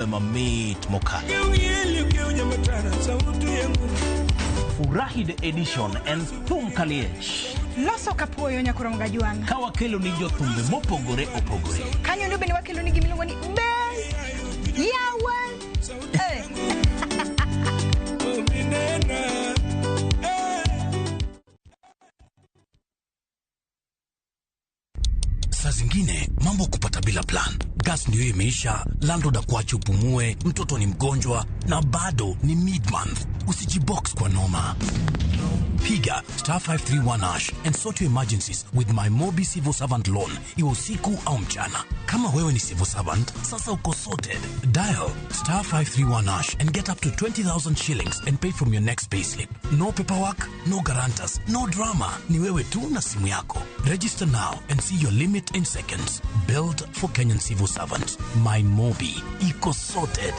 Mamit mokalo. Furahi the edition en thum kaliech. Loso kapuoyo nyakurom gajwang'. Ka wakelo ni jothumbe mopogore opogore. Kanyo ndo bende wakelo ni gimiluongo ni bel. Yawa. Eh. Saa zingine mambo kupata bila plan. Gas ndio imeisha, landlord akuache upumue, mtoto ni mgonjwa na bado ni mid-month. Usijibox kwa noma. Piga star 531 hash and sort your emergencies with my Mobi Civil Servant Loan, iwe usiku au mchana. Kama wewe ni civil servant, sasa uko sorted. Dial star 531 hash and get up to 20,000 shillings and pay from your next payslip. No paperwork, no guarantors, no drama. Ni wewe tu na simu yako. Register now and see your limit in seconds. Built for Kenyan civil servants. My Mobi. Iko sorted.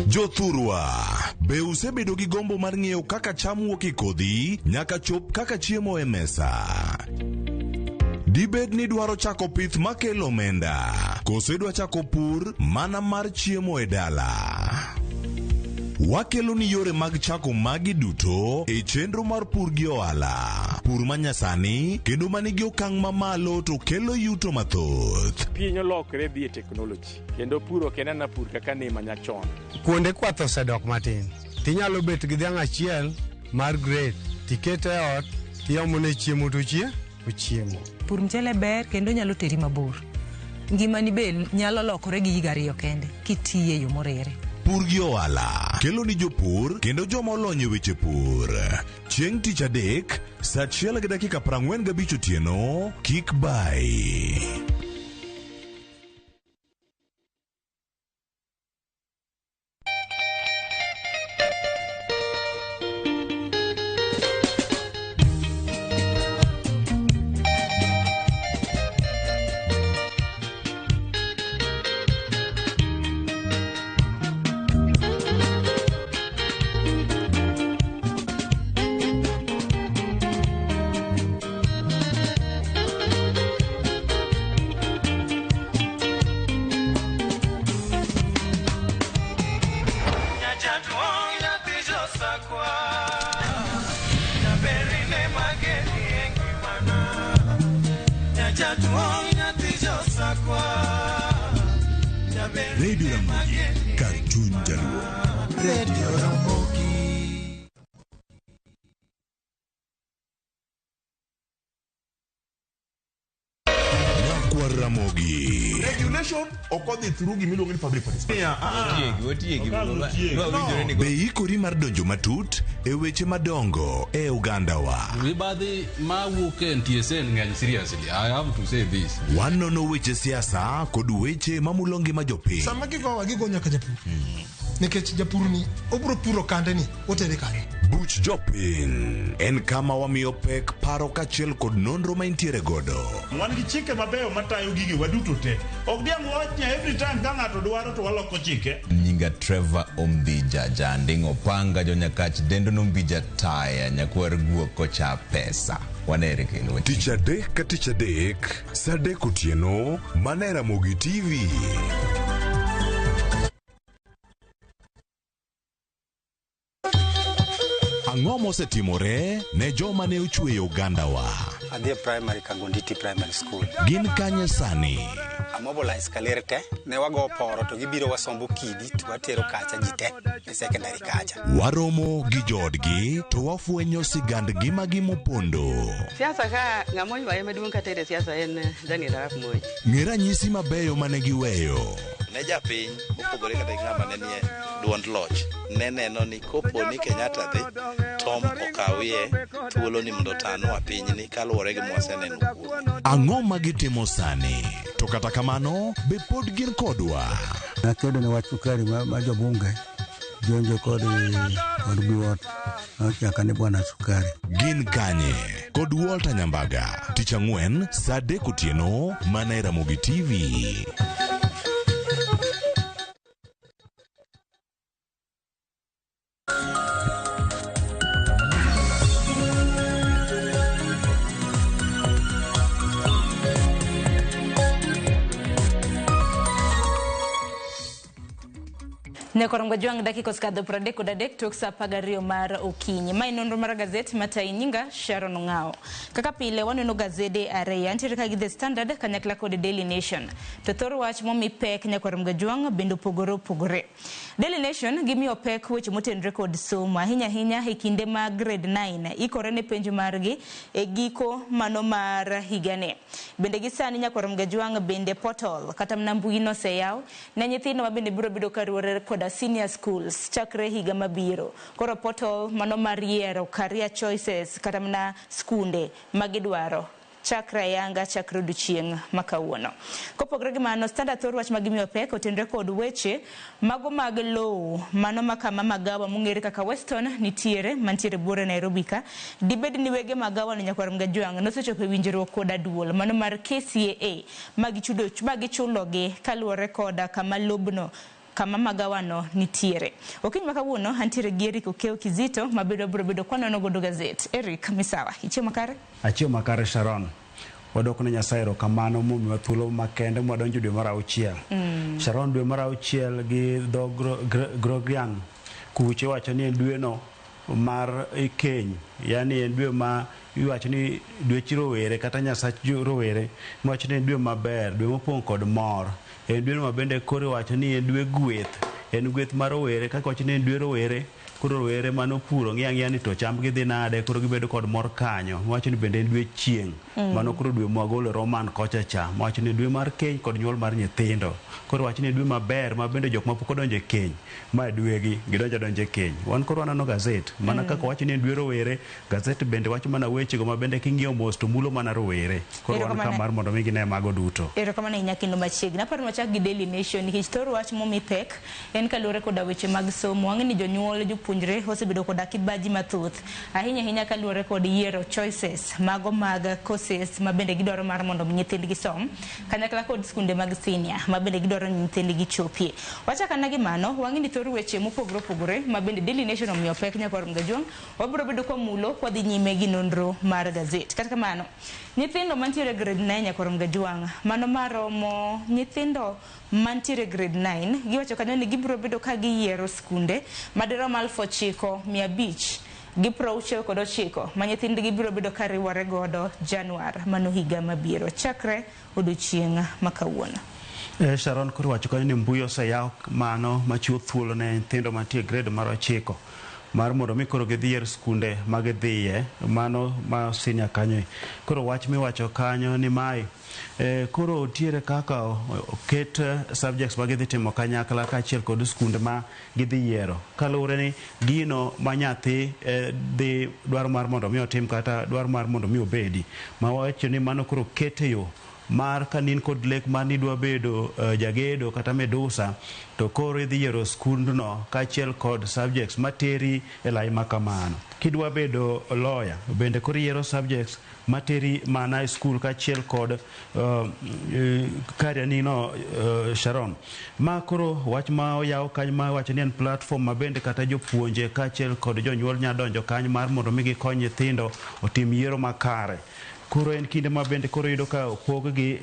Jothurwa, be usebedo gi gombo mar ng'eyo kaka cham wuok e kodhi nyaka chop kaka chiemo e mesa? Dibed ni idwaro chako pith makelo omenda, koso idwa chako pur mana mar chiemo e dala? Wakelo ni yore mag chako magi duto e chenro mar pur gi ohala. Pur manyasani kendo manigi okang' mamalo to kelo yuto mathoth. Piny olokre dhi e teknoloji kendo pur ok en ana pur kaka ne manyachon. Kuonde kwath osedok matin. Tinyalo bet gi dhiang' achiel mar grade tikete e ot tiomone chiemo to ochiemo. Pur mchele ber kendo nyalo teri mabor. Ngimani be nyalo lokore gi higa ariyo kende kitiye yo moriere. Pur gi ohala kelo ni jopur kendo joma olony e weche pur. Chieng' tich adek, saa 1:45 otieno, kik bai. Radio Ramogi, kar chuny Jaluo. Radio Ramogi. Nyakwar Ramogi. Regulation ok odhi through gimiluongo ni public participation. Be ikori mar donjo matut e weche madongo e ogandawa? Mibadhi mawuok e NTSA ng'eny seriously. I have to say this. Wanono weche siasa kod weche mamulo ngima jopiny. Sama gigowa gigo nyaka japur. Nikech japur ni obro puro kande ni otere kanye. Buch jopiny en kama wamiyo pek paro kaachiel kod nonro ma intiere godo. Wan gi chike mabeyo matayo gige waduto te. Ok diang' wawach ni every time ka ng'ato dwaro to waloko chike. Nyinga Trevor Ombija Janding Opanga Jonyakach Dendo Nombija Taya Nyakwar Guok Kocha Pesa. Wanere kendo. Tich adek ka tich adek, saa adek otieno, mana e Ramogi TV. Ang'o mosetimore ne joma ne ochweyo ogandawa? Adhi e primary Kagonditi Primary School. Gin kanye sani? Amobilize kaler te, ne wago poro to gibiro wasombo kidi to watero kacha ji te e secondary kacha. Waromo gi joodgi to wafwenyo sigand ngimagi mopondo. Siasa ka ng'ama oywaye maduong' katere siasa en Daniel Arap Moi. Ng'e ranyisi mabeyo mane giweyo. Ne japiny mopogore kata gi ng'ama ne nie duond loch ne neno ni kopo ni Kenyatta dhi Tom okawie thuolo ni mondo otanwa pinyni kaluwore gi mwaseneno kuome. Ang'o ma gitimo sani? To kata kamano, be pod gin kodwa? Nakedo ne wach sukari ma jobunge jonjo kod biwot nochaka ni bwana sukari. Gin kanye? Kod Walter Nyambaga. Tich ang'wen, saa adek otieno, mana e Ramogi TV. Nyakorongo Jwang' dakika osekadho 33 tok saa 12 mar okinyi. Mae nonro mar gazet matayi nyinga Sharon Ong'ao. Kaka pile waneno gazede ariyo, antiere ka gi The Standard kanyakla kod Daily Nation. To thor wach momi pek Nyakorongo Jwang' bende opogore opogore. Daily Nation gimiyo pek weche motenore kod somo ahinya ahinya e kinde ma grade 9 ikore ne penj margi e giko mano mar higani. Bende gi sani Nyakorongo Jwang' bende portal kata mana mbui noseyaw ne nyithindo ma bende biro bedo karuore koda senior schools chakre higa mabiro. Koro portal mano mar yiero career choices kata mana skunde magidwaro chakre ayanga chakre odiochieng' ma kawuono. Kopogore gi mano, Standard thor wach ma gimiyo pek otenore kod weche mago mag lowo mano ma kama magawa mong'ere kaka Weston nitiere mantiere buore Nairobi ka. Dibed ni wege magawa no Nyakwar Mgajwang' nosechopo e winjruok koda duol mano mar KCAA ma gichulogi kaluwore koda kama lobno kama magawano nitiere. Okinyi ma kawuono antiere gi Eric Okeo Kizito ma bedo biro bedo kwanono godo gazet. Eric, misawa, ichiemo makare? Achiewo makare Sharon. Wadwoko ne Nyasaye erokamano momiwa thuolo makende mwadonjo dwe mar auchiel. Sharon, dwe mar auchiel gi dho Gregorian kucho iwacho ni en dweno mar keny, yani en dwe ma iwacho ni dwech rowere kata Nyasach rowere, iwacho ni en dwe maber, dwe mopong' kod mor. En dweno ma bende koro iwacho ni en dwe gweth, en gweth mar rowere. Kaka iwacho ni en dwe rowere, koro rowere manopuro ng'iyo ang'iya ni to chambgi dhi nade, koro gibedo kod mor kanyo. Iwacho ni bende en dwe chieng', mano koro dwe mwagolo Roman kocha cha, mawacho ni dwe mar keny kod nyuol mar nyithindo. Koro iwacho ni dwe maber ma bende jok mapok odonjo e keny, ma dwegi gidonjo adonja e keny. Wan koro waneno gazet, mana kaka wacho ni en dwe rowere, gazet bende wacho mana wechego ma bende king'iyo mos to mulo mana rowere. Koro wan ka mar mondo mi gine mago duto. Erokamano ahinya kendo machiegni. Aparo ni wachak gi Daily Nation nikech thor wach momi pek en kaluwore koda weche mag somo. Wang'e ni jonyuol, jopuonjre osebedo koda kibaji mathoth ahinya ahinya kaluwore kod yiero choices mago mag courses ma bende gidwaro mar mondo mi nyithindgi som kanyakla kod skunde mag senior ma bende gidwaro ni nyithindgi chopie. Wachak ana gi mano, wang'e ni thor weche mopogore opogore ma bende Daily Nation omiyo pek Nyakwar Mgajwang' wabiro bedo kwamulo kwadhi nyime gi nonro mar gazet. Kata kamano, nyithindo mantiere grade 9 Nyakwar Mgajwang' mano maromo nyithindo mantiere grade 9 giwacho kanyo ni gibiro bedo ka giyiero skunde madirom 9569 ma nyithindgi biro bedo ka riwore godo Januar mano higa mabiro chakre odiochieng' ma kawuono. Sharon koro wacho kanyo ni mbui oseyaw mano machiwo thuolo ne nyithindo mantie grade mar 9 mar mondo mi koro gidhi yier skunde ma gidhiye mano ma senior kanyo. Koro wach miwacho kanyo ni mae koro tiere kaka oket subjects ma gidhi timo kanyakla kaachiel kod skunde ma gidhi yiero kaluwore ni gino ma nyathi dhi dwaro mar mondo mi otim kata dwaro mar mondo mi obedi ma wacho ni mano koro kete yo mar ka in kod lek mar ni idwa bedo jagedo kata medusa to koro idhi yiero skundno kaachiel kod subjects materi e lai ma kamano. Kidwa bedo lawyer bende koro iyiero subjects materi mana e skul kaachiel kod career ni no Sharon. Ma koro wach ma oyaw kanyo ma wacho ni en platform ma bende kata jopuonje kaachiel kod jonyuol nyalo donjo kanyo mar mondo mi gikony nyithindo otim yiero makare. Koro en kinde ma bende koro iyudo ka opog gi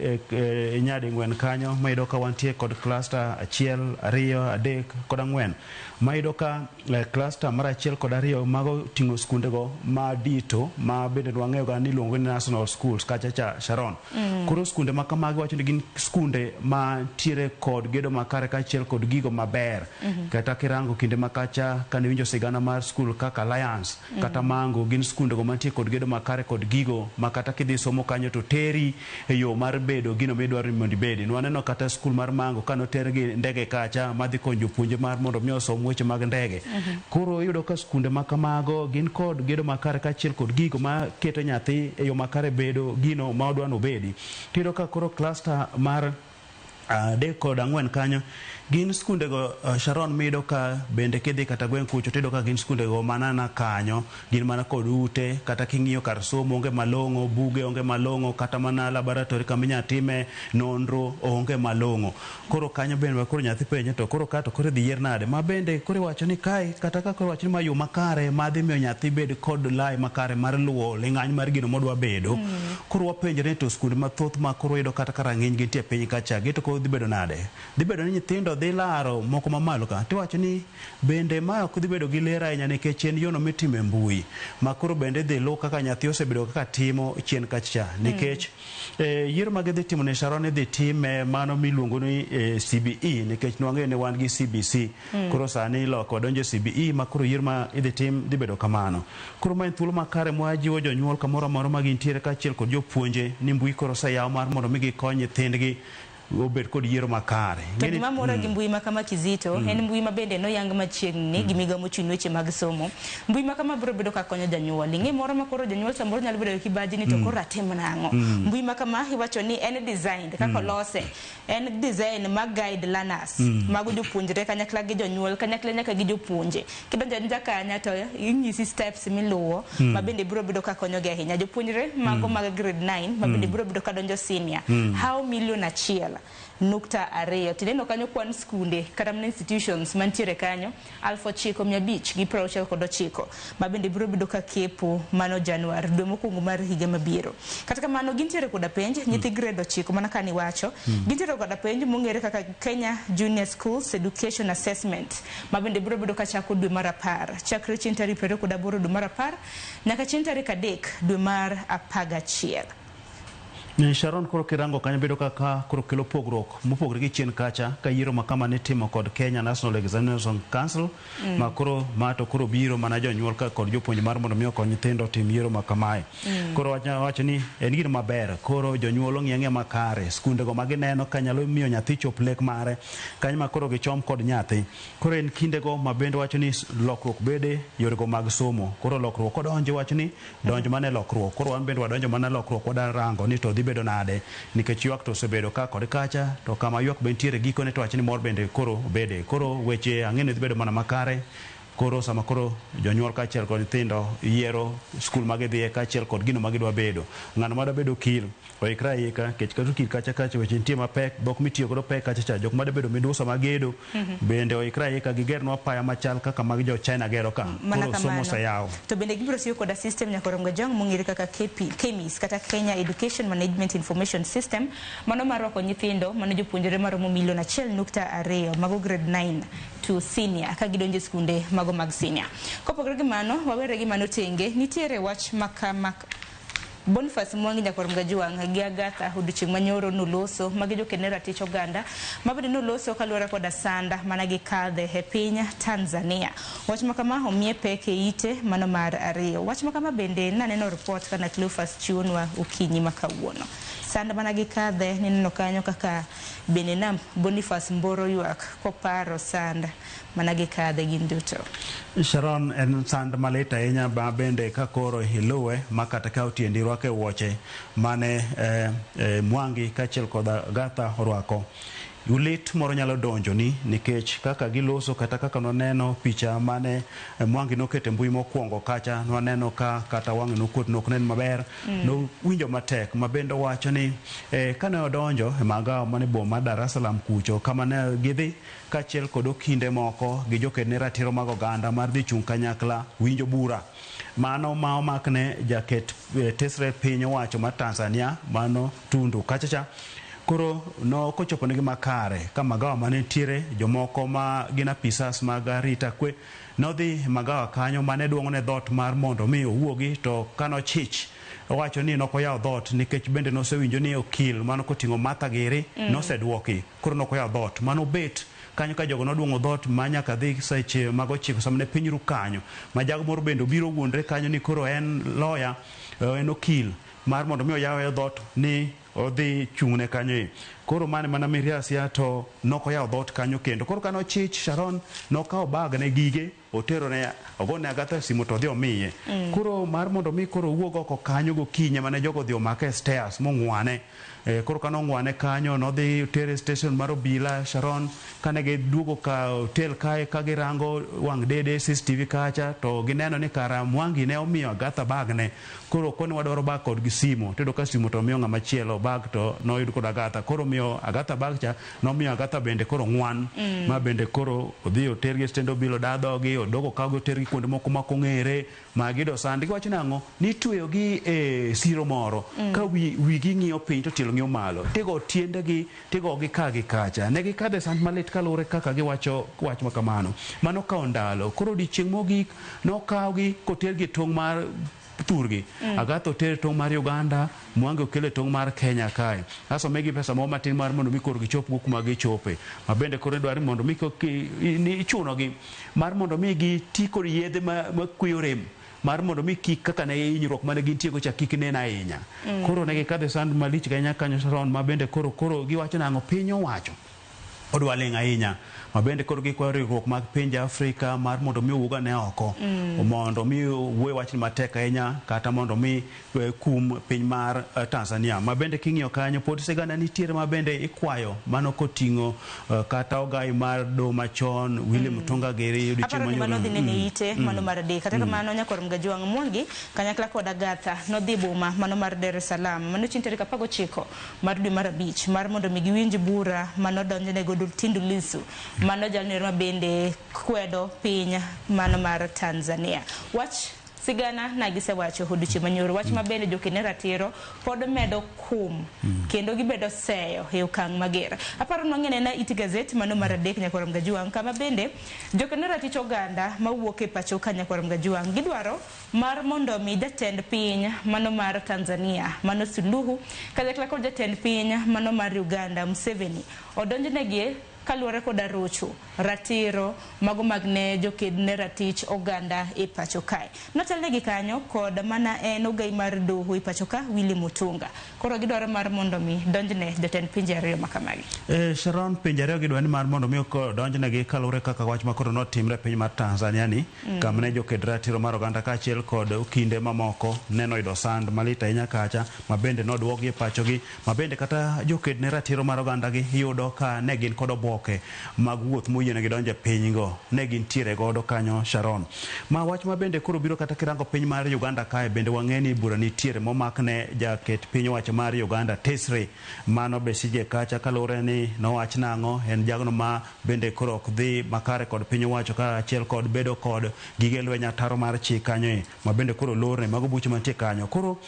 nyading'wen kanyo ma iyudo ka wantie kod cluster 1, 2, 3 kod 4. Ma iyudo ka cluster mar 1 kod 2 mago ting'o skundego ma dito ma bende wang'eyo ga ni iluongo ni national schools kacha cha Sharon. Koro skunde ma kamagi wacho ni gin skunde ma ntiere kod gedo makare kaachiel kod gigo maber. Kata kirango kinde ma kacha kane iwinjo sigana mar skul kaka Alliance kata Mango gin skundego mantie kod gedo makare kod gigo ma kata kidhi somo kanyo to teri e yo mar bedo gino midwaro ni mondo ibedi. Nwaneno kata skul mar Mango kanoter gi ndege kacha madhi konyo jopuonje mar mondo mi osom weche mag ndege. Koro iyudo ka skunde ma kamago gin kod gedo makare kaachiel kod gigo ma keto nyathi e yo makare bedo gino ma odwa nobedi. Tiyudo ka koro cluster mar 3 kod 4 kanyo gin skundego Sharon miyudo ka bende kidhi kata gweng' kucho tiyudo ka gin skundego mana na kanyo gin mana kod ute kata king'iyo kar somo onge malong'o, buge onge malong'o, kata mana laboratory kama inyalo time nonro onge malong'o. Koro kanyo bende koro nyathi penjo to koro ka to koro idhi yier nade? Ma bende koro iwacho ni kae kata ka koro iwacho ni ma yo makare madhi miyo nyathi bed kod lai makare mar luwo ling'any mar gino modwa bedo. Koro wapenjre ni to skunde mathoth ma koro iyudo kata ka rang'iny gintie piny kacha gi to koro dhi bedo nade? Dhi bedo ni nyithindo dhi laro moko mamalo ka. Tiwacho ni bende ma ok dhi bedo gi ler ahinya nikech en yono mitimo e mbui ma koro bende dhi luw kaka nyathi osebedo kaka timo chien kacha nikech yiero ma gidhi timo ni Sharon idhi time mano miluongo ni CBE nikech nwang'eyo ni wan gi CBC. Koro sani iloko wadonjo e CBE ma koro yiero ma idhi tim dhi bedo kamano. Koro ma en thuolo makare mwajiwo jonyuol kamoro amora ma gintiere kaachiel kod jopuonje ni mbui koro oseyaw mar mondo mi gikony nyithindgi obed kod yiero makare. To gima mora gi mbui ma kama Kizito en mbui ma bende noyang machiegni gi migawo mochung' ne weche mag somo. Mbui ma kama biro bedo ka konyo janyuol. Ing'e moro ma koro janyuol samoro nyalo bedo gi kibaji ni to koro atim nang'o. Mbui ma kama iwacho ni en designed kaka olose. En design ma guide learners. Mago jopuonjre kanyakla gi jonyuol kanyakla nyaka gi jopuonje. Kidonjo adonja kanyo to inyisi steps miluwo ma bende biro bedo ka konyogi ahinya. Jopuonjre mago mag grade 9 ma bende biro bedo ka donjo senior. How 1.2 million. Tineno kanyo kwan skunde kata mana institutions mantiere kanyo 9569 ma bende biro bedo ka kepo mano Januar dwe mokwongo mar higa mabiro. Kata kamano gintiere koda penj nyithi grade 9 mana kani wacho gintiere koda penj mong'ere kaka Kenya Junior Schools Education Assessment ma bende biro bedo ka chako dwe mar 10 chakre chieng' tarik 28 dwe mar 10 nyaka chieng' tarik 3 dwe mar 11. Sharon, koro kirango kanyo bedo kaka koro kelo pogruok mopogore gi chien kacha ka yiero ma kama nitimo kod Kenya National Examination Council ma koro ma to koro biro mana jonyuol ka kod jopuonj mar mondo mi okony nyithindo otim yiero ma kamae. Koro wacho ni en gino maber koro jonyuol ong'i ang'iya makare skunde go ma gineno ka nyalo miyo nyathi chop lek mare kanyo ma koro gichom kod nyathi. Koro en kindego ma bende wacho ni lokruok bede yorego mag somo. Koro lokruok kodonjo wacho ni donj mana e lokruok. Koro wan bende wadonjo mana e lokruok wada rango ni to dhi bedo nade nikech ywak to osebedo ka kod kacha to kama ywak be nitiere gikone to wach ni mor bende koro bede. Koro weche ang'e ni dhi bedo mana makare. Koro sama koro jonyuol kaachiel kod nyithindo yiero skul ma gidhiye kaachiel kod gino ma gidwa bedo. Ng'ano madwa bedo okil oikre aika nikech kata okil kacha kacha weche nitie mapek dhok mitiyo godo pek kacha cha jok madwa bedo midusa magedo bende oikre aika gigernwa apaya machal kaka mag jo China gero ka. Mana Koro somo kamano. oseyaw. To bende gibiro tiyo koda system nyakoro Ngajong mong'ere kaka KP, KEMIS kata Kenya Education Management Information System mano mar rwako nyithindo mano jopuonjre maromo 1.2 million mago grade 9 to senior ka gidonjo e skunde mago mag senior. Kopogore gi mano, wawere gi mano tenge, nitiere wach makama Boniface Mwangi nyakwar Mgajuang' gi Agatha odiochieng' manyoro noloso magi joked ne ratich oganda ma bende noloso kaluwore koda sanda mana gikadhe e piny Tanzania. Wach ma kama omiye pek e ite mano mar ariyo. Wach ma kama bende naneno report kana Cleophas chiwonwa okinyi ma kawuono. Sand mana gikadhe nineno kanyo kaka bende nam Boniface Mboro ywak koparo sand mana gikadhe gin duto. Sharon en sand malit ahinya ma bende ka koro iluwe ma kata ka otiendi rwako e wuoche mane Mwangi kaachiel kod Agatha orwako. Lit moro nyalo donjoni nikech kaka giloso kata kaka nwaneno picha mane Mwangi noketo e mbui mokwongo kacha nwaneno ka kata wang'e nokuot nok nen maber nowinjo matek ma bende owacho ni kane odonjo e magawa mane boma mar Dar es Salaam kucho kama ne gidhi kaachiel kod okinde moko gi joked ne ratiro mag oganda mar dhi chung' kanyakla winjo bura mano ma omakne jaket tesre piny owacho mar Tanzania mano Tundu kacha cha koro no kochopo negi makare ka magawa mane nitiere jomoko ma gin apisas mag arita kwe nodhi magawa kanyo mane duong'o ne dhoot mar mondo mi owuogi to kanochich owacho ni nokoyawo dhoot nikech bende nosewinjo ni okil mano koting'o Martha giri noseduoki koro nokoyawo dhoot mano bet kanyo ka jogo noduong'o dhoot ma nyaka dhi seche mag 9 sama ne piny ru kanyo ma jago moro bende obiro wuondre kanyo ni koro en lawyer en okil mar mondo mi oyaw dhoot ni odhi chung'ne kanyo e koro mane mana miriasia to nokoyawo dhoot kanyo kendo koro kano chich Sharon nokawo bag ne gige otero ne ogone Agatha simu to odhi omiye koro mar mondo mi koro owuog oko kanyo gokinyi mane jogo odhi omake e stairs mong'wane koro kano ong'wane kanyo nodhi otere station mar obila Sharon kane giduogo ka hotel kae ka girango wang' dede CCTV kacha to gineno ni kara Mwangi ne omiyo Agatha bag ne koro koni wadwaro bag kod gi simu tiyudo ka simu to omiyo ng'ama chielo bag to noyud kod Agatha koro omiyo Agatha bag cha nomiyo Agatha bende koro ng'wan ma bende koro odhi otergi e stend obila oda dhogi odog okawgi otergi kuonde moko ma ok ong'ere ma giyudo sand giwacho nang'o ni itweyogi e siro moro ka wigi ng'iyo piny to tielo koro ng'iyo malo tigo tiendegi tigogi ka gi kacha ne gikadho e sand malit kaluwore kaka giwacho wach ma kamano mano kawo ndalo koro odiechieng' mogik nokawgi kotergi e tong' mar thurgi Agatha oter e tong' mar Uganda Mwangi okel e tong' mar Kenya kae aso migi pesa moro matin mar mondo mi koro gichop go kuma gichope ma bende koro idwaro ni mondo mi ichunogi mar mondo mi giti kod yedhe ma kweyo rem mar mondo mi kik kaka ne hinyruok mane gintie go cha kik nen ahinya. Koro ne gikadho e sand malich ahinya kanyo Sharon ma bende koro koro giwacho nang'o piny owacho odwa ling' ahinya ma bende koro gikwayo riwruok mag pinje Afrika mar mondo mi owuog ane oko mondo mi owuo wachni matek ahinya kata mondo mi kum piny mar Tanzania ma bende king'iyo kanyo pod sigana nitiere ma bende ikwayo mano koting'o kata ogai mar doho machon William Mutunga giri odiochieng' Aparo ni manyoro mano dhi nene ite mano mar adek. Kata kamano nyakwar Mgajwang' Mwangi kanyakla kod Agatha nodhi boma mano mar Dar es Salaam mano chieng' tarik 19 mar dwe mar abich mar mondo mi giwinj bura manodonjne godo Tundu Lissu mano jalno ma bende kwedo piny mano mar Tanzania. Wach sigana na gisewacho odiochieng' manyoro wach ma bende jokene ratiro pod medo kum kendo gibedo seyo e okang' mager. Aparo ni wang'e na it gazet mano mar adek nyakwar Mgajuang' kama bende jokene ratich oganda mawuok e pacho ka nyakwar Mgajuang' gidwaro mar mondo mi jatend piny mano mar Tanzania mano Suluhu kanyakla kod jatend piny mano mar Uganda Museveni odonjnegi kaluwore koda rocho ratiro mago mag ne joked ne ratich oganda e pacho kae. Notelnegi kanyo kod mana en ogai mar doho e pacho ka Willy Mutunga. Koro gidwaro mar mondo mi donjne jotend pinje ariyo makamagi. Sharon, pinje ariyo gidwa ni mar mondo mi odonjnegi kaluwore kaka wach ma koro notimre e piny mar Tanzania ni kama ne joked ratiro mar oganda kaachiel kod okinde mamoko neno yudo sand malit ahinya kacha ma bende noduokgi e pachogi ma bende kata joked ne ratiro mar oganda gi yudo ka ne gin kod oboke mag wuoth moyienegi donjo e pinygo ne gintiere godo kanyo Sharon. Ma wach ma bende koro biro kata kirango piny mar Uganda kae bende wang'e ni bura nitiere momak ne jaket piny owacho mar Uganda Tesre mano Besigye kacha kaluwore ni nowach nang'o en jagno ma bende koro ok dhi makare kod piny owacho kaachiel kod bedo kod gige lweny ataro mar chik kanyo e ma bende koro lorne mago buche mantie kanyo. Koro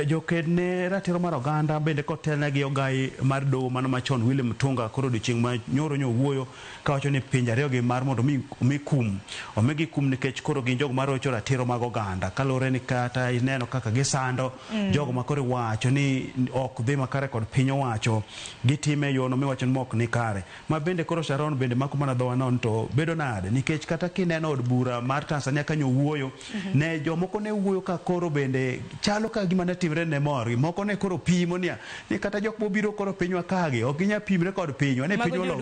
joked ne ratiro mar oganda bende kotelne gi ogai mar doho mano machon William Mutunga koro odiochieng' ma nyoro nyo wuoyo kawacho ni pinje ariyo gi mar mondo mi kum omigi kum nikech koro gin jogo marocho ratiro mag oganda kaluwore ni kata ineno kaka gisando jogo ma koro iwacho ni ok dhi makare kod piny owacho gitime yono miwacho ni mok ni kare ma bende koro Sharon bende mako mana dhowa non to bedo nade nikech kata kineno od bura mar Tanzania kanyo wuoyo ne jomoko ne wuoyo ka koro bende chalo ka gima ne timre ne morgi moko ne koro pimo niya ni kata jok mobiro koro pinywa kagi ok ginyal pimre kod pinywa ne pinywa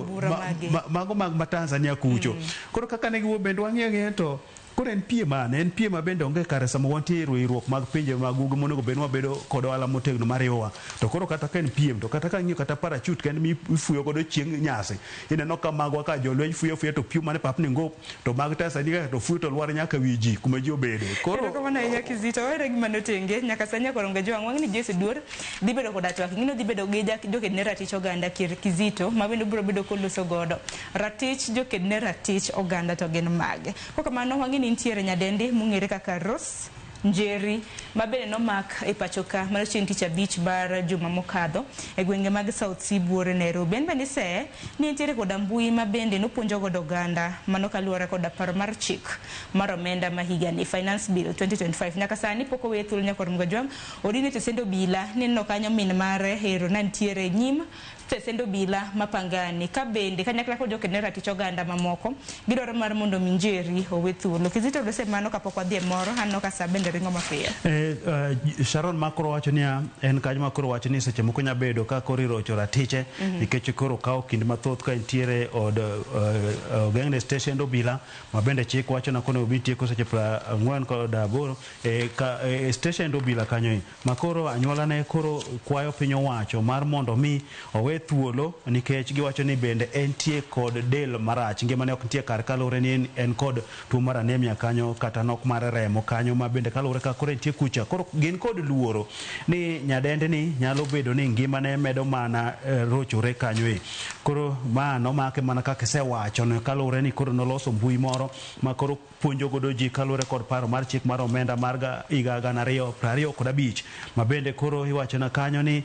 mago mag ma Tanzania kucho koro kaka ne giwuo bende wang'iyo gi to koro en piem mane en piem ma bende onge kare sama wantie e riwruok mag pinje mag ugwe monego bed ni wabedo kod ohala motegno mariwowa to koro kata ka en piem to kata ka ng'iyo kata parachute kende mifuyo godo chieng' nyasi ineno ka magwa ka jolweny fuyo fuya to piyo mane papni ngop to mag Tanzania to fuyo to lwar nyaka wi ji kuma ji obede koro Erokamano ahinya Kizito were gima notenge nyaka sani nyakwar Mgajwang' wang'ni Jesse Duor dhi bedo koda twak ing'eno dhi bedo gi joked ne ratich oganda Kizito ma bende biro bedo koloso godo ratich joked ne ratich oganda to gin mage. Kokamano wang'e ni nitiere nyadendi mong'ere kaka Rose Njeri ma bende nomak e pacho ka mano chieng' tich abich mar juma mokadho e gwenge mag South C buore Nairobi. En bende iseye ni nitiere koda mbui ma bende nopuonjo godo oganda mano kaluwore koda paro mar chik mar omenda ma higani Finance Bill 2025. Nyaka sani pok oweye thuolo nyakwar Mgajwang' odine tesend obila nineno kanyo min mare ero na nitiere nyim tesend obila ma Pangani ka bende kanyakla kod joked ne ratich oganda mamoko gidwaro mar mondo mi Njeri owe thuolo. Kizito lose mano kapok wadhi e moro aneno ka sa bende ringo mapiyo. Sharon makoro wacho niya en kanyo makoro wacho ni seche moko nya bedo ka koro irocho ratiche nikech koro kawo kinde mathoth ka nitiere od ogeng'ne station obila ma bende chik wacho na konego bed tieko seche 48 station obila kanyo ma koro anyuola ne koro kwayo piny owacho mar mondo mi owe thuolo nikech giwacho ni bende entie kod del marach, ngimane ok nitie kar kaluwore ni en kod tuo mar anemia kanyo kata nok mar remo kanyo ma bende kaluwore kaka koro entie kucha. Koro gin kod luoro ni nyadendini nyalo bedo ni ngimane medo mana rochore kanyo e. Koro ma nomake mana kaka isewacho kaluwore ni koro noloso mbui moro ma koro puonjo godo ji kaluwore kod paro mar chik mar omenda mar higa 2025 ma bende koro iwachona kanyo ni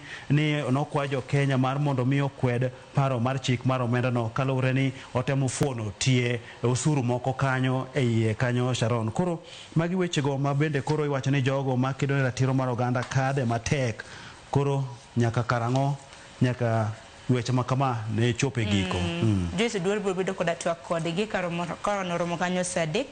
nokwa jo Kenya mar mondo mi okwed paro mar chik mar omenda no kaluwore ni otemo fuono tie osuru moko kanyo e iye kanyo Sharon. Koro magi wechego ma bende koro iwacho ni jogo makedo ne ratiro mar oganda kadhe matek koro nyaka karang'o nyaka weche ma kama ne chope giko. Joyce Oduor biro bedo koda twak kodgi kar romo kanyo saa 3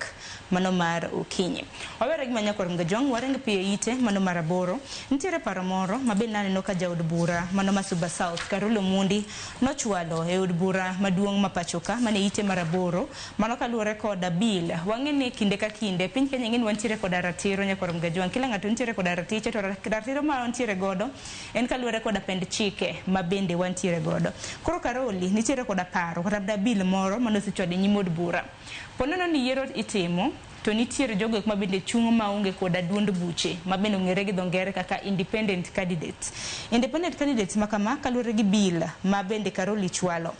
mano mar okinyi. Wawere gi manyakwar Mgajwang' waring piyo ite mano mar 8. Nitiere paro moro ma bende naneno ka jaod bura mano ma Suba South Karolo Mundi nochwalo e od bura maduong' ma pacho ka mane ite mar 8 mano kaluwore koda bill. Wang'e ni kinde ka kinde piny Kenya ng'e ni wantiere koda ratiro nyakwar Mgajwang', kila ng'ato nitiere koda ratiche to ratiro ma wantiere godo en kaluwore koda pend chike ma bende wantiere godo. Koro Karoli nitiere koda paro kata bill moro mane osechwado e nyim od bura. Ponono ni yiero itimo to nitiere jogo ma bende chung' maonge koda duond buche ma bende ong'ere gi dho ngere kaka independent candidates. Independent candidates ma kama kaluwore gi bill ma bende Karoli chwalo.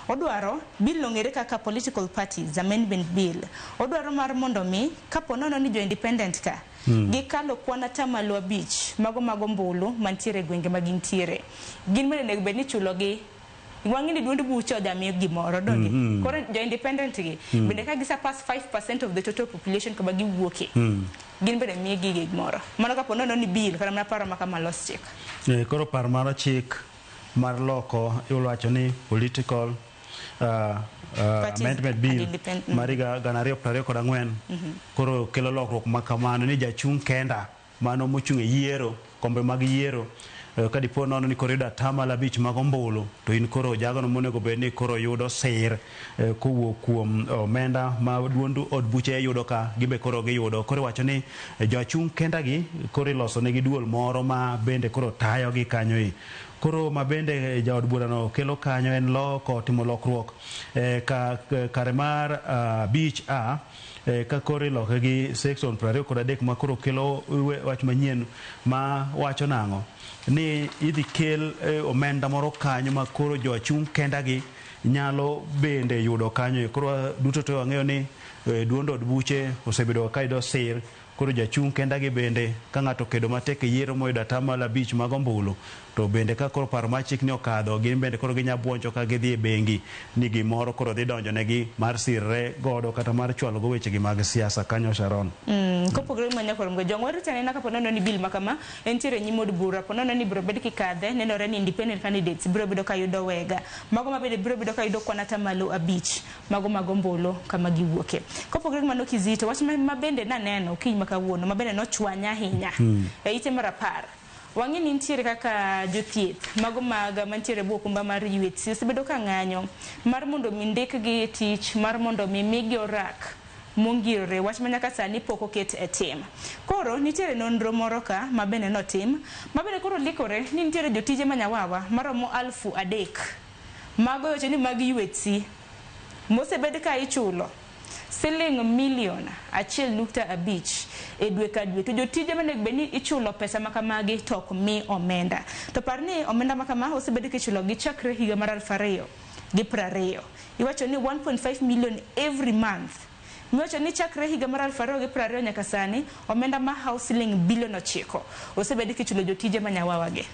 Odwaro bill ong'ere kaka political parties amendment bill. Odwaro mar mondo mi kapo nono ni jo independent ka gikalo kwan 5% mago mago mbulu mantiere e gwenge ma gintiere. Gin bende onego bed ni ichulogi. Wang'e ni duond buche ojamiyo gimoro donge. Koro jo independent gi bende ka gisa pass 5% of the total population kama giwuoke gin bende miyegi gimoro. Mano kapo nono ni bill kata mana paro ma kama los chik. Koro par mar chik mar loko iwacho ni political amendment bill mar higa 2024 koro kelo lokruok ma kamano ni jachung' kenda mano mochung' e yiero kombe mag yiero ka dipo nono ni koro yudo 5% mag ombulu to in koro jagono monego bed ni koro yudo sir kowuok kuom omenda ma duond od buche yudo ka gibe koro giyudo. Koro iwacho ni jochung' kenda gi koro iloso negi duol moro ma bende koro tayo gi kanyo e. Koro ma bende jaod burano kelo kanyo en loko timo lokruok kare mar 5A ka koro iloke gi section 23 ma koro kelo wach manyien ma wacho nang'o ni idhi kel omenda moro kanyo ma koro jochung' kenda gi nyalo bende yudo kanyo. Koro duto to wang'eyo ni duond od buche osebedo ka yudo sir. Koro jachung' kenda gi bende ka ng'ato kedo matek e yiero moyudo 5% mag ombulu to bende ka koro paro mar chik ni okadho gin bende koro ginya buonjo ka gidhi e bengi ni gimoro koro dhi donjo negi mar sirre godo kata mar chwalo go wechegi mag siasa kanyo Sharon. Kopogore gi manyakwar Mgajwang' warito anena kapo nono ni bill ma kama entiere nyim od bura po nono ni biro bed kikadhe nenore ni independent candidates biro bedo ka yudo wega mago ma bende biro bedo ka yudo kwan 5% mago mag ombulu kama giwuoke. Kopogore gi mano Kizito wach ma bende naneno okinyi ma kawuono ma bende nochwanya ahinya e ite mar 10. Wang'e ni nitiere kaka jothieth mago mag mantiere bwo okumba mar UHC osebedo ka ng'anyo mar mondo mi ndikgi e tich mar mondo mi migi orak mongirore wach ma nyaka sani pok oket e tim. Koro nitiere nonro moro ka ma bende notim ma bende koro likore ni nitiere jotije manyawawa maromo 3,000 mago weche ni mag UHC mosebed ka ichulo siling milion 1.5 e dwe ka dwe to jotije monego bed ni ichulo pesa ma kamagi to ok mi omenda. To par ni omenda ma kama osebed kichulo gi chakre higa mar 2020. Iwacho ni 1.5 million every month. Miwacho ni chakre higa mar 2020 nyaka sani omenda ma hawo siling bilion 9 osebed kichulo jotije manyawawa gi.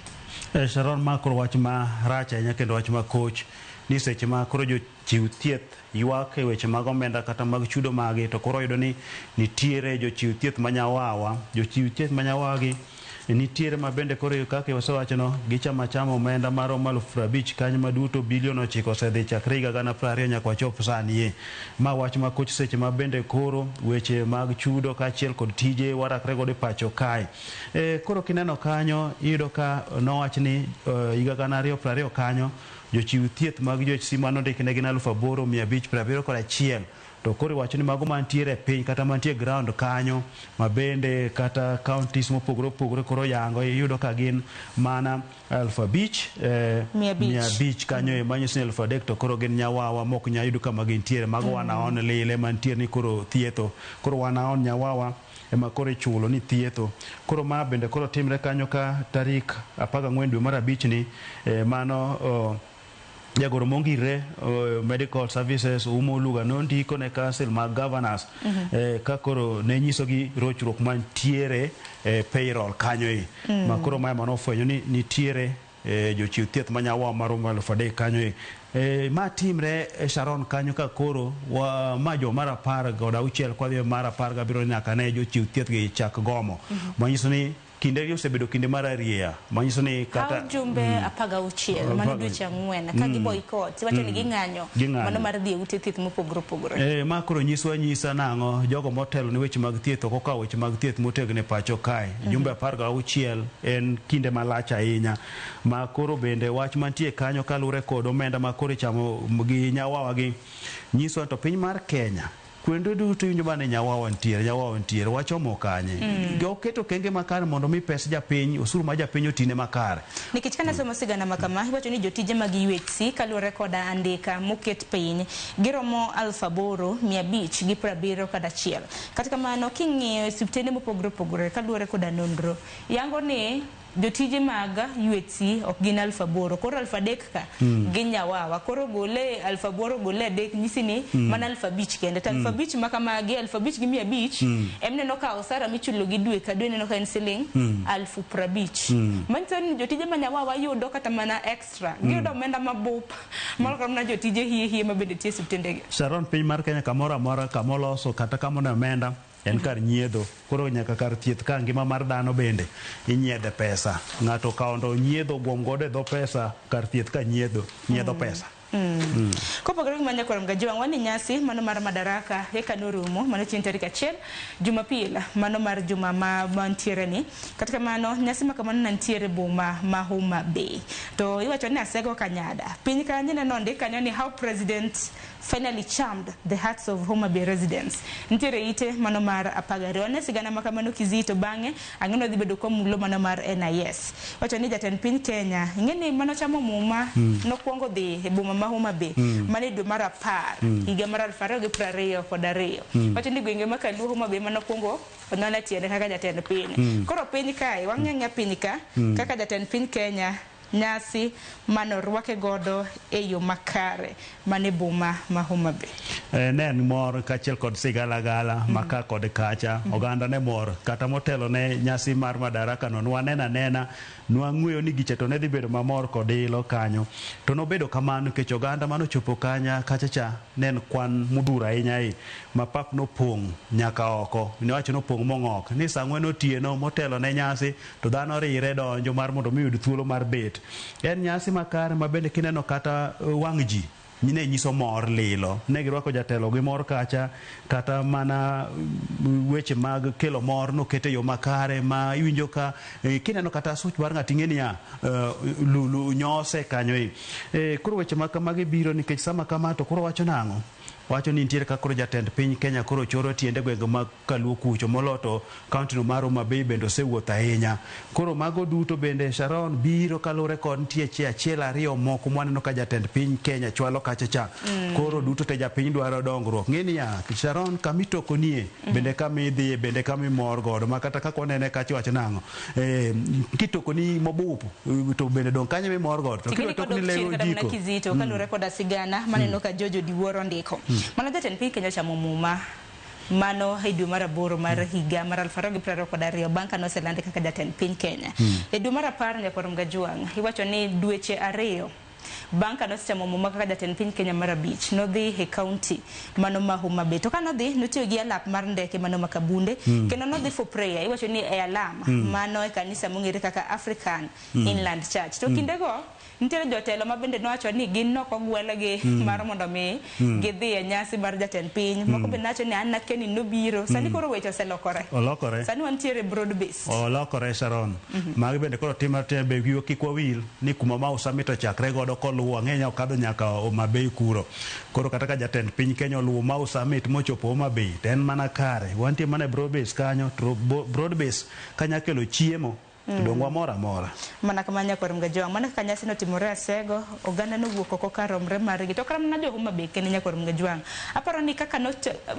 Sharon ma koro wach ma rach ahinya kendo wach ma koch ni seche ma koro jochiw thieth ywak e weche mag omenda kata mag chudo magi to koro yudo ni nitiere jochiw thieth manyawawa. Jochiw thieth manyawawa gi nitiere ma bende koro kaka wasewachono gichamo achama omenda maromo 50,000 kanyo maduto bilion 9 osedhi chakre higa 2020 nyaka wachop sani. Ma wach ma koch seche ma bende koro weche mag chudo kaachiel kod tije warakre godo e pacho kae. Koro kineno kanyo iyudo ka nowach ni higa 2020 kanyo jochiw thieth mag UHC manondikne gin 8,571 To koro iwacho ni mago mantiere e piny kata mantie ground kanyo ma bende kata counties mopogore opogore koro yango iyudo ka gin mana 5,500 500 kanyo e manyiso ni 3,000 to koro gin nyawawa mok nyal yudo kama gintiere. Mago wanaon lile mantiere ni koro thietho. Koro wanaon nyawawa ema koro ichulo ni thietho. Koro ma bende koro timre kanyo ka tarik 14 dwe mar abich ni mano jagoro mongire Medical Services Umo Oluga nondiko ne council mag governors ka koro ne nyisogi rochruok mantiere payroll kanyo e ma koro mae manofwenyo ni nitiere jochiw thieth manyawawa maromo 3,000 kanyo e ma timre Sharon kanyo ka koro ma jo mar 16 kwadhi mar 17 nyaka ne jochiw thieth gi chak gomo manyiso ni kinde gi osebedo kinde mar arieya manyiso ni kata jumbe 16 mano dweche 4 ka giboycott wacho ni ging'anyo mano mar dhi e ute thieth mopogore opogore. Ma koro nyiswa nyisa nang'o jogo motelo ne weche mag thieth ok okawo weche mag thieth motegno e pacho kae. Jumbe 16 en kinde malach ahinya ma koro bende wach mantie kanyo kaluwore kod omenda ma koro ichamo gi nyawawa gi nyiswa to piny mar Kenya kwendo duto iwinjo mana ni nyawawa nitiere wachomo kanye. Oketo kenge makare mondo mi pes japiny osuru ma japiny otine makare. Nikech kana somo sigana makama iwacho ni jotije mag UHC kaluwore koda andika moket piny giromo 8,571. Kata kamano king'iyo osiptende mopogore opogore kaluwore koda nonro yango ni jotije mag UHC ok gin 8,000 koro 3,000 ka gin nyawawa koro gole 8,000 gole 3 nyisi ni mana 5,000 kende to 5,000 makamagi 5,500 emneno ka osara michulo gi dwe ka dwe neno ka en siling 50,000. Manyiso ni jotije ma nyawawa yudo kata mana extra giyudo omenda mabup moloyo mana jotije hie ma bende tiyo e osiptendegi. Sharon, piny mar Kenya kamoro amora kamoloso kata kamone omenda en kar nyiedho. Koro nyaka kar thieth ka ngima mar dhano bende inyiedhe pesa. Ng'ato okawo ndo nyiedho gwom godo e dho pesa kar thieth ka nyiedho pesa. Kopogore gi manya korom gajwang' wan e nyasi mano mar Madaraka eka norumo mano chieng' tarik 1 Jumapil mano mar juma ma mantiere ni. Kata kamano nyasi ma kamano nantiere boma ma Homa Bay. To iwacho ni asego kanyada. Piny kanyo neno ndik kanyo ni how president finally charmed the hearts of Homa Bay residents. Nitiere ite mano mar 12. Wane sigana ma kamano kizito bang'e ang'eno dhi bedo komulo mano mar NIS. Wacho ni jatend piny Kenya ing'eni mano chamo muma nokwongo dhi e boma ma Homa Bay mane dwe mar 10 higa mar 2022. Wacho ni gwenge ma Kaluo Homa Bay mano kwongo onona tiende kaka jatend piny. Koro piny kae wang'eng'a piny ka kaka jatend piny Kenya nyasi mano rwake godo e yo makare mane boma ma Homa Bay. Ne en mor kaachiel kod sigalagala maka kod kacha. Oganda ne mor kata motelo ne nyasi mar Madaraka no nwaneno anena nwang'weyo ni gicha to ne dhi bedo mamor kod ilo kanyo. To nobedo kamano nikech oganda manochopo kanya kacha cha ne en kwan modhuro ahinya e ma pap nopong' nyaka oko. Niwacho nopong' mong'ok ni saa 4 otieno motelo ne nyasi to dhano rire donjo mar mondo mi oyud thuolo mar bet. En nyasi makare ma bende kineno kata wang' ji ne nyiso mor lilo. Ne girwako jatelo gi mor kacha kata mana weche mag kelo mor nokete yo makare ma iwinjo ka kineno kata such mar ng'ato ing'e niya lulu nyose kanyo e. Koro weche ma kamagi biro nikech sama kama to koro wacho nang'o? Wacho ni nitiere ka koro jatend piny Kenya koro choro tiende gwenge mag Kaluo kucho moloyo to kaunti no mar Homa Bay bende osewuotho ahinya. Koro mago duto bende Sharon biro kaluwore kod nitie achiel ariyo moko mwaneno ka jatend piny Kenya chwalo kacha cha. Koro duto te japiny dwaro dongruok. Ng'e niya Sharon kamitokonie bende kamidhiye bende kamimor godo ma kata kaka wanene kacha wacho nang'o kitokoni mobup to bende dong' kanyo mimor godo to kidwa tokni lego jiko. Kizito kaluwore koda sigana maneno ka Jojo Diwuoro ndiko. Mano jatend piny Kenya chamo muma mano e dwe mar 8 mar higa mar 2022 bang' ka noselande kaka jatend piny Kenya. E dwe mar 10 nyakwar Mgajwang' iwacho ni dweche 2 bang' ka nosechamo muma kaka jatend piny Kenya mar 5 nodhi e county mano ma Homa Bay. To ka nodhi notiyo gi alap mar ndeke mano ma Kabunde kendo nodhi for prayer iwacho ni e alam mano e kanisa mong'ere kaka African Inland Church. To kindego Nitiere jotelo ma bende nowacho ni gin nokogwelgi mar mondo mi gidhi e nyasi mar jatend piny. Moko bende nowacho ni an nakia ni nobiro. Sani koro weche oselokore. Olokore. Sani wantiere broad based. Olokore Sharon. Magi bende koro timore atima be wiwa kik wawil ni kuma Mau Summit ochakre godo koluwo ang'enya okadho nyaka Homa Bay kuro. Koro kata ka jatend piny Kenya oluwo Mau Summit mochopo Homa Bay to en mana kare. Wantie mana e broad base kanyo to broad base kanya kelo chiemo to dong wamor amora. Mana kamano nyakwar Mgajwang', mana kaka nyasi notimore Asego, oganda nowuok oko kar romre margi. To kata mana jo Homa Bay kende nyakwar Mgajwang'. Aparo ni kaka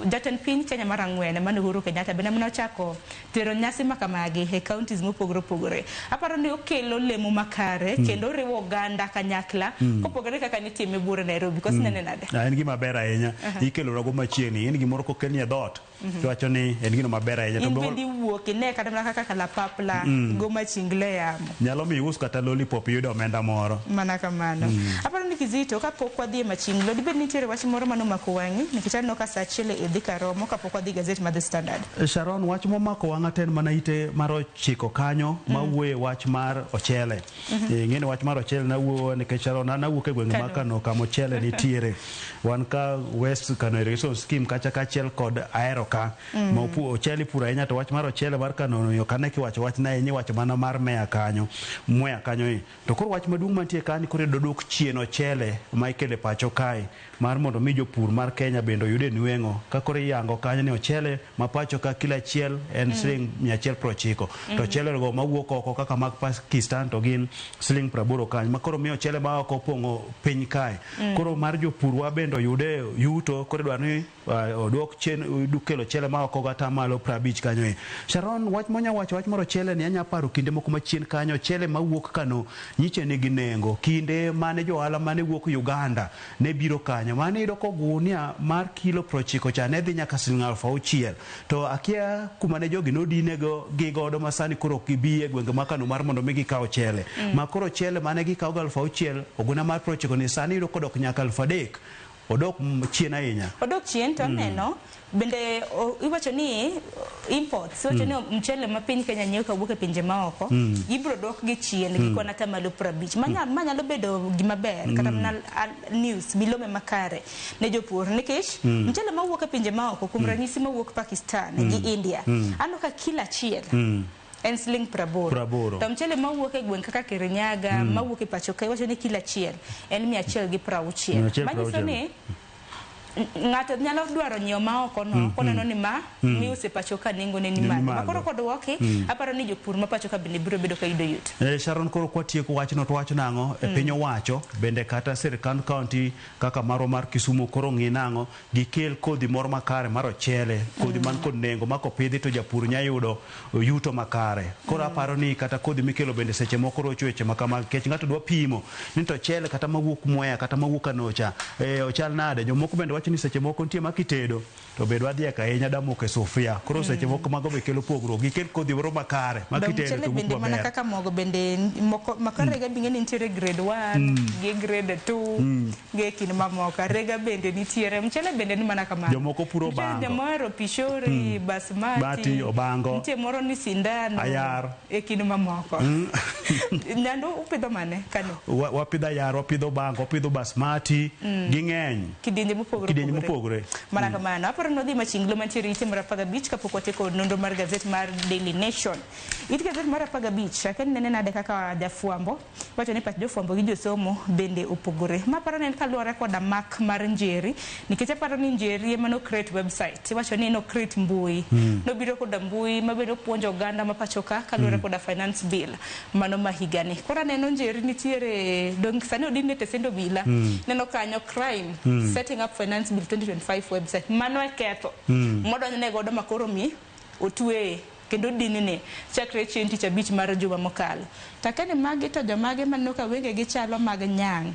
jatend piny Kenya mar ang'wen mane Uhuru Kenyatta bende mane ochako tero nyasi ma kamagi e counties mopogore opogore. Aparo ni okelo lemo makare kendo oriwo oganda kanyakla kopogore kaka nitime buore Nairobi. Koso inene nade? Ah, en gima ber ahinya. Ikelo rago machiegni. In gimoro kokelni e dhoot, tiwacho ni en gino maber ahinya. To In be bende iwuok ine kata mana kaka kalapapla go machingle yamo. nyalo miyo ius kata lollipop iyud omenda moro. Mana kamano. Aparo ni Kizito, kapok wadhi e machinglo, dibed ni nitiere wach moro mane omako wang'i, nikech aneno ka saa achiel idhi karomo kapok wadhi gazet mar The Standard. Sharon, wach momako wang'a to en mana ite mar ochiko kanyo ma wuoye wach mar ochele. Ing'e ni wach mar ochele nawuoyo nikech Sharon an awuok e gwenge ma Kano kama ochele nitiere. Wan ka West Kano Irrigation Scheme kacha kaachiel kod Ahero ka. Ma ochele ipuro ahinya to wach mar ochele mar Kano no ok ane kiwacho wach na ahinya iwacho mana mar Meya kanyo. Mwea kanyo i. To koro wach maduong' mantie ka ni koro idwa duok chien ochele ma ikelo e pacho kae mar mondo mi jopur mar Kenya bende oyude nweng'o. Ka koro iyango kanyo ni ochele ma pacho ka kilo achiel en siling 190. To ochele go mawuok oko kaka mag Pakistan to gin siling 80 kanyo. Ma koro miyo ochele ma oko opong'o piny kae. Koro mar jopur wa bende oyude yuto koro idwaro ni oduok chien kelo ochele ma oko gata malo 50 kanyo e. Sharon, wach monya wacho wach mar ochele ni anya paro kinde moko machien kanyo ochele mawuok Kano nyiche nigi nengo. Kinde mane jo ohala mane wuok Uganda ne biro kanyo mane iyudo ka ogunia mar kilo 90 cha ne dhi nyaka siling 6000. To akia kuma ne jogi nodine go gi godo ma sani koro ok gibi e gwenge ma Kano mar mondo mi gikaw ochele. Ma koro ochele mane gikaw go 6000 ogunia mar 90 ni sani iyudo kodok nyaka 3000. Odok chien ahinya. Odok chien to aneno bende iwacho ni imports, iwacho ni mchele ma piny Kenya nyiewo kawuok e pinje maoko ibiro dwok gi chien gi kwan atamalo 50. Ma nyalo bedo gima ber kata mana news milome makare ne jopur nikech mchele mawuok e pinje maoko kuom ranyisi mawuok Pakistan gi India aneno ka kilo achiel en siling 80. 80. To mchele mawuok e gweng' kaka Kirinyaga, mawuok e pacho ka iwacho ni kilo achiel en 160. Manyiso ni ng'ato nyalo dwaro nyiewo ma oko no koneno ni ma miuse pacho ka nengone ni malo. Ma koro kodwoki aparo ni jopur ma pacho ka bende biro bedo ka yudo yot. Sharon, koro kwatieko wachno to wacho nang'o e piny owacho bende kata sirkand county kaka marwa mar Kisumu koro ng'i nang'o gikel kodhi moro makare mar ochele, kodhi man kod nengo ma kopidhi to japur nya yudo yuto makare. Koro aparo ni kata kodhi mikelo bende seche moko rocho weche ma kamagi nikech ng'ato dwa pimo ni to ochele kata mawuok Mwea kata mawuok Kanocha ochal nade. Jomoko bende wacho ni seche moko nitie ma kitedo to be dwa dhiek ahinya damoko e sufria. Koro seche moko mago be kelo pogruok. Gikel kodhi moro makare ma kitedo to wuok bende mana maber. kaka mogo bende moko makarega bing'e ni nitiere grade 1 gi grade 2 gi kind mamoko. Arega bende nitiere, mchele bende ni mana kamano. Jomoko puro Nitiere bango. joma ohero pishori, basmati, Bati, obango. Nitie moro ni sindano. Ayar. E kind mamoko. Nyandu upidho mane Kano? Wapidho ayar, wapidho bango, wapidho basmati, ging'eny. Kidienje mopogore Kidienje mopogore. Mana kamano. Aparo ni wadhi machinglo mantiere ite mar 15 kapok watieko nonro mar gazet mar Daily Nation. It gazet mar 15, akia ni nene nade kaka jafwambo wacho ni pach jofwambo gi josomo bende opogore. Ma aparo ni en kaluwore koda mak mar Njeri, nikech aparo ni Njeri ema no create website. Iwacho ni no create mbui. Nobiro koda mbui ma bende opuonjo oganda ma pacho ka kaluwore koda finance bill mano ma higani. Koro aneno Njeri nitiere dong sani odin e tesend obila. Neno kanyo crime setting up finance bill 2025 website. Mano e ketho modonjne godo ma koro mi otweye kendo dinne chakre chieng' tich abich mar juma mokalo. To akia ni magi to jomage maneno ka wengegi chalo mag nyang'.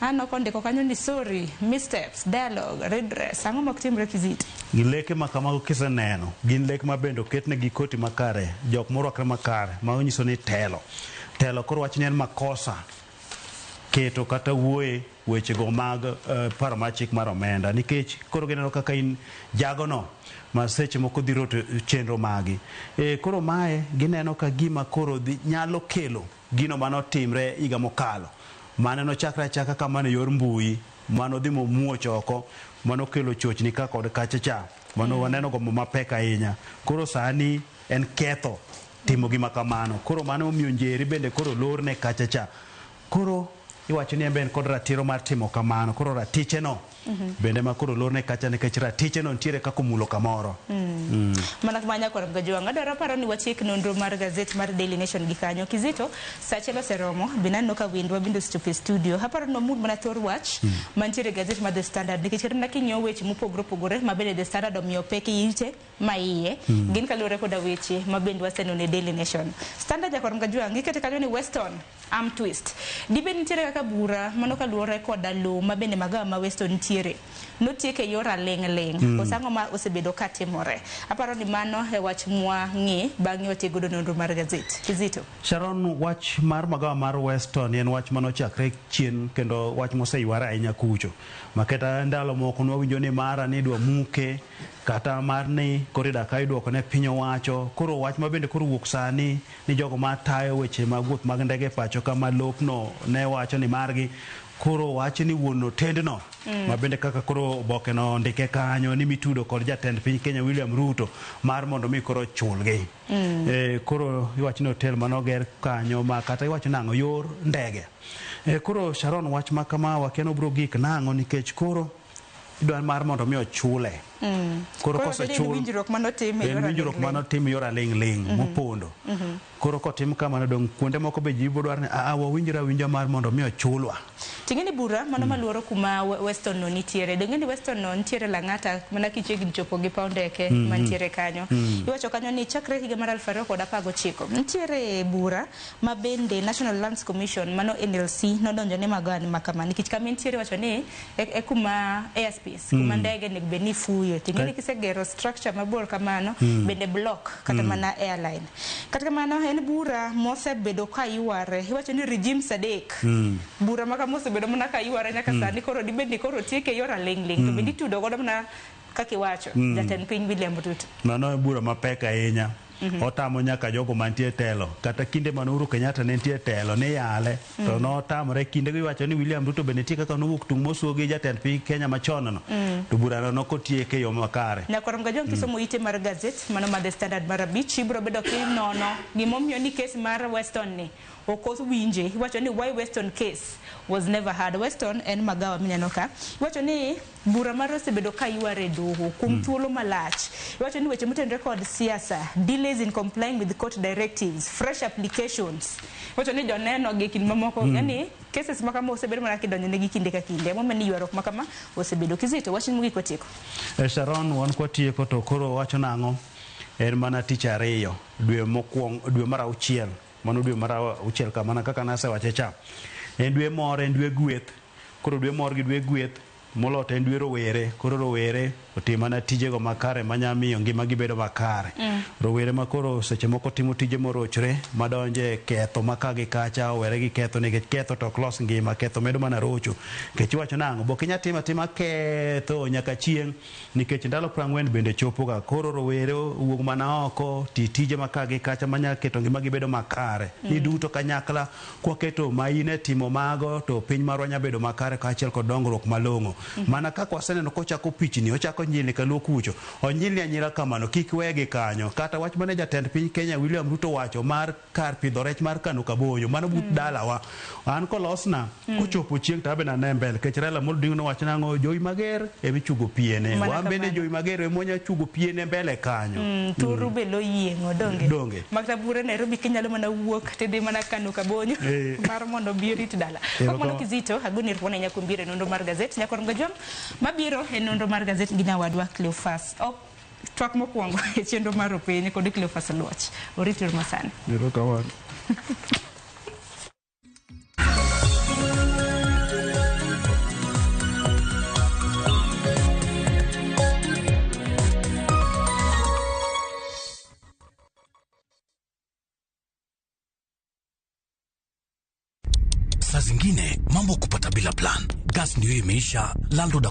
Aneno kondiko kanyo ni sorry, missteps, dialogue, redress. Ang'o mok timre Kizito? Gi leke ma kamago kiseneno, gin lek ma bende oketnegi koti makare, jok morwakre makare, ma onyiso ni telo. Telo koro wach ni en makosa keto kata wuoye wechego mag paro mar chik mar omenda nikech koro gineno kaka in jagono ma seche moko dhi roto chenro magi. Koro mae gineno ka gima koro dhi nyalo kelo gino manotimre higa mokalo. Mane nochakre achaka kamano e yor mbui, mano dhi momuoch oko, mano kelo chochni ka kod kacha cha. Mano waneno gombo mapek ahinya. Koro sani en ketho timo gima kamano. Koro mano omiyo Njeri bende koro lorne kacha cha. Koro iwacho ni en be en kod ratiro mar timo kamano. Koro ratiche no bende ma koro lorne kacha nikech ratiche no nitiere kaka omulo kamoro. Mana kama nyakwar Mgajwang', adwaro paro ni watiek nonro mar gazet mar Daily Nation gi kanyo. Kizito, sa achiel oseromo, bende aneno ka wendwa bende osechopo e studio. Aparo ni wamul mana thor wach mantiere e gazet mar The Standard, nikech kata mana king'iyo weche mopogore opogore ma bende The Standard omiyo pek ite ma iye, gin kaluwore koda weche ma bende waseneno e Daily Nation. Standard nyakwar Mgajwang', ikete kanyo ni Weston arm twist. Dibed nitiere kaka bura mano kaluwore koda lowo ma bende magawa ma Weston nitiere notiek e yor aling' ling'. Koso ang'o ma osebedo ka timore? Aparo ni mano e wach mwa ng'i bang'e watiek godo nonro mar gazet. Kizito. Sharon, wach mar magawa mar Weston en wach manochakre chien kendo wach moseyware ahinya kucho. Makata ndalo moko nwawinjo ni mara ni idwa muke, kata mar ni koro ida ka idwoko ne piny owacho. Koro wach ma bende koro wuok sani ni jogo matayo weche mag wuoth mag ndege e pacho kama lopno ne wacho ni margi, koro wach ni wuon otendno ma bende kaka koro oboke no ondike kanyo ni mitudo kod jatend piny Kenya William Ruto mar mondo mi koro chulgi. Koro iwacho ni hotel manoger kanyo ma kata iwacho nang'o yor ndege. Koro Sharon, wach ma kama wakia ni obiro gik nang'o nikech koro idwa mar mondo mi ochule. Koro kosechul, winjruok manotim e en yor winjruok aling' ling'. manotim e yor aling' ling' mopondo. Koro kotim kamano dong kuonde moko be ji biro dwaro ni aa wawinjre awinja mar mondo mi ochulwa. Ting'e ni bura mano maluoro kuma Weston no nitiere. Dong'e ni Weston no nitiere Lang'ata mana kichiegni chopo gi paw ndeke mantiere kanyo. Iwacho kanyo ni chakre higa mar 2019 nitiere bura ma bende National Lands Commission mano NLC nodonjo ne magawa ni makama nikech kama entiere iwacho ni e kuma airspace kuma ndege onego bed ni fuyo. Ting'e ni kisegero structure mabor kamano bende block kata mana airline. Kata kamano en bura mosebedo ka yware. Iwacho ni regimes adek. Bura ma kama osebedo mana ka yware nyaka sani koro dibed ni koro tieke e yor aling' ling'. To bende itudo godo mana kaka iwacho jatend piny William Ruto. Mano e bura mapek ahinya. Otamo nyaka jogo mantie e telo. Kata kinde mane Uhuru Kenyatta ne nitie e telo ne yale to notamore. Kindego iwacho ni William Ruto bende nitie kaka nowuok tung' mosuo gi jatend piny Kenya machon no. To burano nokotiek e yo makare. Nyakwar Mgajwang' kisomo ite mar gazet mano mar The Standard mar abich ibiro bedo kinono gimomiyo ni kes mar Weston ni ok owinje. Iwacho ni why Weston case was never heard. Weston en magawa mineno ka. Iwacho ni bura mar osebedo ka yware e doho kuom thuolo malach. Iwacho ni weche motenore kod siasa, delays in complying with court directives, fresh applications. Iwacho ni joneno gi kind mamoko, yani cases ma kama osebedo mana kidonjo negi kinde ka kinde. Emomiyo ni ywaruok ma kama osebedo. Kizito, wach ni mogik watieko. Sharon, wan kwatieko to koro wacho nang'o? En mana tich ariyo dwe mokwongo, dwe mar auchiel. Mano dwe mar auchiel ka mana kaka nasewache cha. En dwe mor, en dwe gweth. Koro dwe mor gi dwe gweth, moloyo to en dwe rowere. Koro rowere otim mana tijego makare manya miyo ngimagi bedo makare. Rowere ma koro seche moko timo tije morochre, madonje e ketho ma ka gi kacha, owere gi ketho nikech ketho to ok los ngima, ketho medo mana rocho. Nikech iwacho nang'o, bok inya timo atima ketho nyaka chieng', nikech ndalo 40 bende chopoga. Koro rowere owuog mana oko, ti tije ma ka gi kacha manya keto ngimagi bedo makare. Ni duto kanyakla kwaketo maine timo mago to piny marwa nya bedo makare kaachiel kod dongruok malong'o. Mana kaka waseneno kochako pichni, ochako nyilni kaluo kucho, onyilni anyila kamano, kik wegi kanyo. Kata wach mane jatend piny Kenya William Ruto wacho mar kar pidho rech mar Kano Kaboyo, mano but dalawa. An kolosna, kochopo chieng' to abe nane mbele. Nikech Raila Amolo Odinga nowacho nang'o, jowi mager emichugo piene. Mana Wan bende kamano. jowi mager emwanya chugo piene mbele kanyo. Turu be loyieng'o donge. Donge. Makata bura Nairobi kinyalo mana wuok tidhi mana Kano Kabonyo mar mondo obi orit dala. Erokamano. Kamano Kizito, agoni erokamano ahinya kuom biro e nonro mar gazet. Nyakwar Mgajwang' mabiro e nonro mar gazet gi nyawadwa Cleophas. Ok, twak mokwongo e chenro mar opiny kod Cleophas Oluoch. Orit yor masani. Erokamano. Saa zingine mambo kupata bila plan. Gas ndio imeisha, landlord